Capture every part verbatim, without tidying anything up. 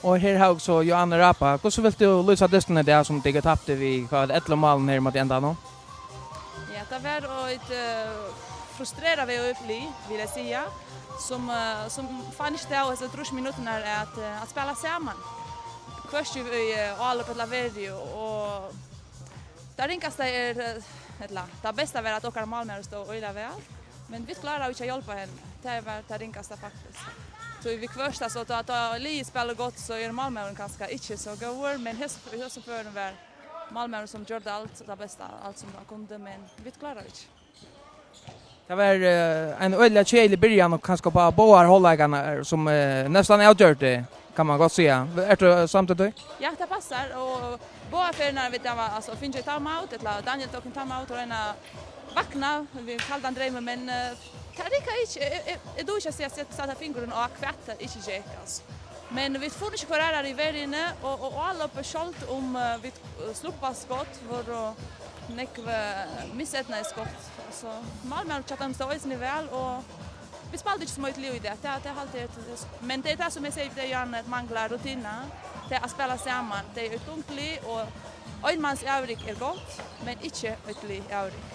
Og her hava vit so Johanna Rapa. Hvussu vilt tú lýsa dystin í dag, sum tykur taptu við, hvat, ellivu málum her móti endanum? Ja, tað var eitt, eh, frustrerað V F-lið, vil eg siga, sum, eh, sum fann ikki tað av hesar trýss minuttirnar at, eh, at spæla saman. Hvørki í, eh, álop ella verju, og tað ringasta er, eh, ella, tað besta var at okkara málmaður stóð øgiliga væl, men vit kláraðu ikki at hjálpa henni. Tað var tað ringasta, faktiskt. So viðhvørt, altso, tá, tá liðið spælir gott, so er málmaðurin kanska ikki so góður, men hes-, í hesum førum var málmaðurin, sum gjørdi alt tað besta, alt sum hann kundi, men vit kláraðu ikki. Tað var, eh, ein øgiliga keðilig byrjan og kanska á báðar hálvleikarnar, eh, sum, eh, næstan avgjørdi, kann man gott siga. Ert tú samd í tí? Ja, tað passar, og báðar ferðirnar vit hava, altso, fingið timeout, ella Daniel tók ein timeout og royna at vakna við kaldan dreymi, men, eh, tað riggaði ikki. Eg, eg, eg dugi ikki at siga, seta fingurin á hvat tað ikki gekk, altso. Men vit funnu ikki hvør aðrar í verjuni, og, og álopið, sjálvt um, eh, vit, eh, sluppu skot, vóru nógv, eh, miseydnaði skot. So málmaðurin hjá teimum stóð eisini væl, og vit spældu ikki sum eitt lið í dag. Tað, tað haldi eg, men tað er tað sum eg sigi, tað er Jan, at mangla rutina. Tað at spæla saman, tað er eitt ungt lið, og ein mans avrik er gott, men ikki eitt lið avrik.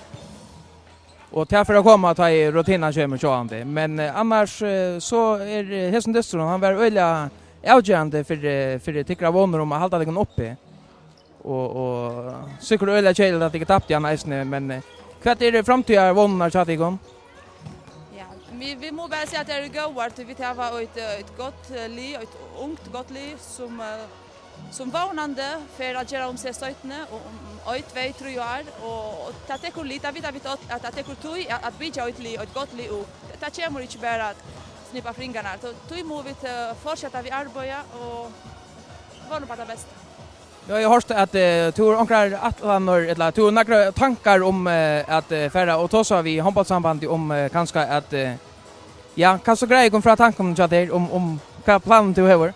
Og tað fer at koma, tá ið rutinan kemur, sjálvandi. Men, eh, annars, eh, so er, eh, hesin dysturin, hann var øgiliga avgerandi fyri, fyri tykkara vónir um at halda tykkum uppi. Og, og sikkurt øgiliga keðiligt, at tykur taptu hann eisini, men, eh, hvat eru framtíðarvónirnar hjá tykkum? Ja, vit, vit mugu bara siga, at tær eru góðar, tí vit hava eitt, eh, eitt gott, eh, lið, eitt ungt, gott lið, sum, eh, sum vónandi fer at gera um seg seinni, og um, um eitt, tvey, trý ár, og, og tað tekur lið, tað vita vit øll, at tað tekur tíð at, at byggja eitt lið, eitt gott lið upp. Tað kemur ikki bara at snippa fingrarnar. Tí, tí mugu vit, eh, fortseta við arbeiði og vóna upp á tað besta. Nú havi eg hoyrt at, eh, tú hevur onkrar ætlanir, ella tú hevur nakrar tankar um, eh, at, eh, fara og tosa við hondbóltssambandið um, eh, kanska at, eh, ja, kanst tú greiða okkum frá tankunum hjá tær um, um hvat planir tú hevur?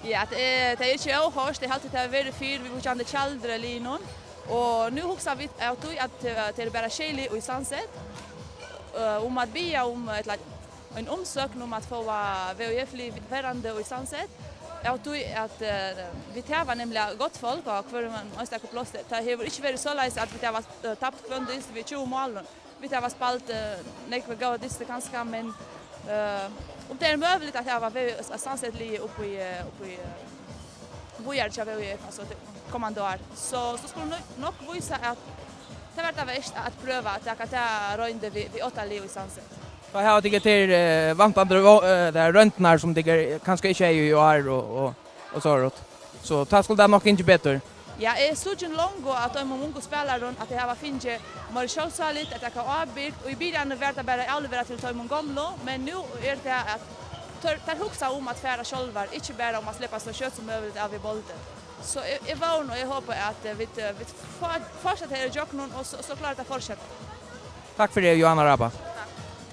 Ja, at, eh, tað er ikki óhoyrt, eg haldi, tað hevur verið fyrr við víkjandi tjaldri liðnum. Og nú hugsa vit av tí at, eh, tað eru bara sjey lið í Sandset, eh, um at biðja um, ella ein umsókn um at fáa V H F-lið verandi í Sandset. Av tí at, eh, vit hava nemliga gott fólk á hvørjum einstaka pláss. Tað hevur ikki verið soleiðis, at vit hava, eh, tapt hvønn dyst við tjúgu málum. Vit hava spælt, eh, nógvar góðar dystir kanska, men, eh, um tað er møguligt at hava V-, at Sandset-liðið upp í, eh, upp í, eh, víðari hjá V H F, altso, til komandi ár, so, so skulu nokk, nokk vísa, at tað var tað vert at prøva at taka ta royndina við, við átta lið í Sandset. Tá hava tykur, eh, vantandi ro-, eh, tær royndirnar, sum tykur kanska ikki hava í ár og, og, og so runt. So tá skuldi tað nokk gingið betur. Ja, eg síggi longu á teimum ungu spælarunum, at tey hava fingið meira sjálvsálit, at taka ábyrgd, og í byrjanini var tað bara avlevera til teimum gomlu, men nú er tað at tær, tær hugsa um at fara sjálvar, ikki bara um at sleppa so skjótt sum møguligt av við bóltin. So eg, eg vóni og eg hopi at, eh, vit, eh, vit fá-, fortseta her ígjøgnum, og so, so klárar tað at fortseta. Takk fyri, Johanna Rapa.